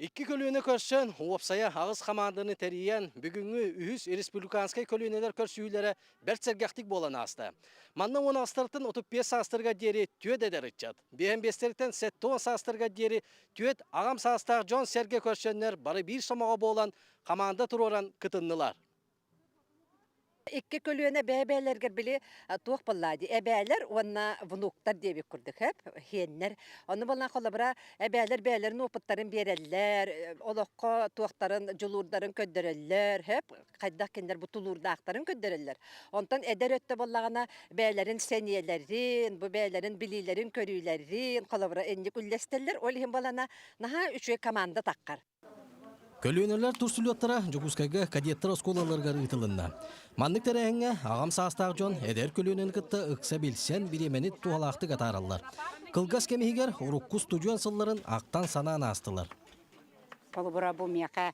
Икки көлүөнэ көрсөн, уопсайа аҕыс хамаанданы тэрийэн, бүгүҥҥү үһүс республиканскай көлүөнэлэр көрсүһүүлэрэ бэрт сэргэхтик буолан ааста. Манна 16-тан 35 саастарыгар диэри түөрт эдэр ыччат, 55-тэриттэн 70 саастарыгар диэри түөрт аҕам саастаах дьон-сэргэ көрсөннөр бары биир сомоҕо буолан хамаанда туруоран кытыннылар. Икки көлүөнэ бэйэ-бэйэлэригэр били туох буоллаа дии эбээлэр уонна внуктар диэбит курдук сөп иһиэннэр. Ону буолан холобура эбээлэр бэйэлэрин опыттарын биэрэллэр, олоххо туохтарын дьулуурдарын көрдөрөллөр сөп хайдах кинилэр бу тулуурдаахтарын көрдөрөллөр. Онтон эдэр өттө буоллаҕына бэйэлэрин сэниэлэрин, бу бэйэлэрин билиилэрин-көрүүлэрин холобура инник үллэстэллэр. Ол иһин буолана наһаа үчүгэй команда таххар. Көлүөнэлэр турсулуоттара Дьокуускайга кадеттар оскуолаларыгар ыытылынна. Маннык тэрээһиҥҥэ аҕам саастаах дьон эдэр көлүөнэни кытта ыкса билсэн, бириэмэни туһалаахтык атаараллар. Кылгас кэм иһигэр урукку устудьуон сылларын ахтан-санаан аастылар. Холобура, бу миэхэ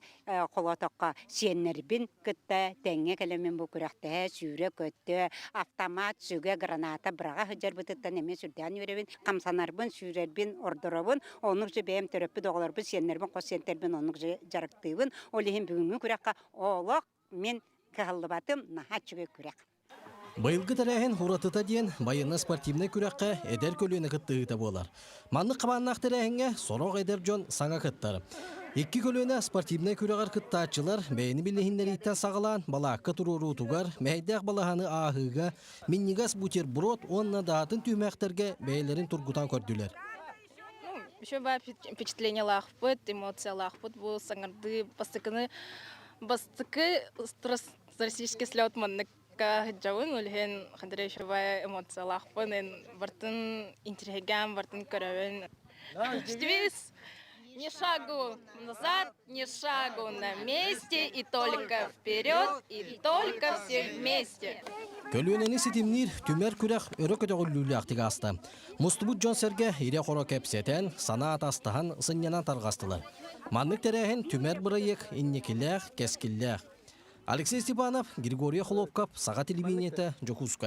холоотоххо сиэннэрбин кытта тэҥҥэ кэлэммин бу күрэхтэһэ, сүүрэ-көтө, автомат, сүгэ, граната быраҕа сылдьарбытыттан эмиэ сүрдээн үөрэбин. Хамсанарбын, сүүрэрбин ордоробун. Оннук же бэйэм төрөппүт оҕолорбун, сиэннэрбин, хос сиэнтэрбин оннук же дьарыктыыбын. Ол иһин бүгүҥҥү күрэххэ олох мин кыһаллыбатым, наһаа үчүгэй күрэх. Быйылгы тэрээһин уратыта диэн байыаннай-спортивнай күрэххэ эдэр көлүөнэ кыттыһыыта буолар. Маннык хабааннаах тэрээһиҥҥэ сорох эдэр дьон саҥа кыттар. Икки көлүөнэ спортивнай күрэҕэр кыттааччылар бэйэни билиһиннэрииттэн саҕалаан балаакка туруоруутугар, мэһэйдээх балаһаны ааһыыга, минньигэс бутерброд уонна даатын түһүмэхтэргэ бэйэлэрин тургутан көрдүлэр. Ну, еще баар впечатлениелаахпыт, эмоциялаахпыт бу саҥардыы бастакыны бастакы туристический слет манныкка сылдьабын, ол иһин хандарашевая эмоциялаахпын, бартын интириэһиргээн бартын көрөбүн. Девиз «Ни шагу назад, ни шагу на месте, и только вперед, и только все вместе». Көлүөнэни ситимниир түмэр күрэх өрө көтөҕүллүүлээхтик ааста. Мустубут дьон-сэргэ ирэ-хоро кэпсэтэн, санаа атастаһан, сынньанан тарҕастылар. Маннык тэрээһин түмэр бырайыак инникилээх, кэскиллээх. Алексей Степанов, Григорий Хлопков, Саха телевидениетэ, Дьокуускай.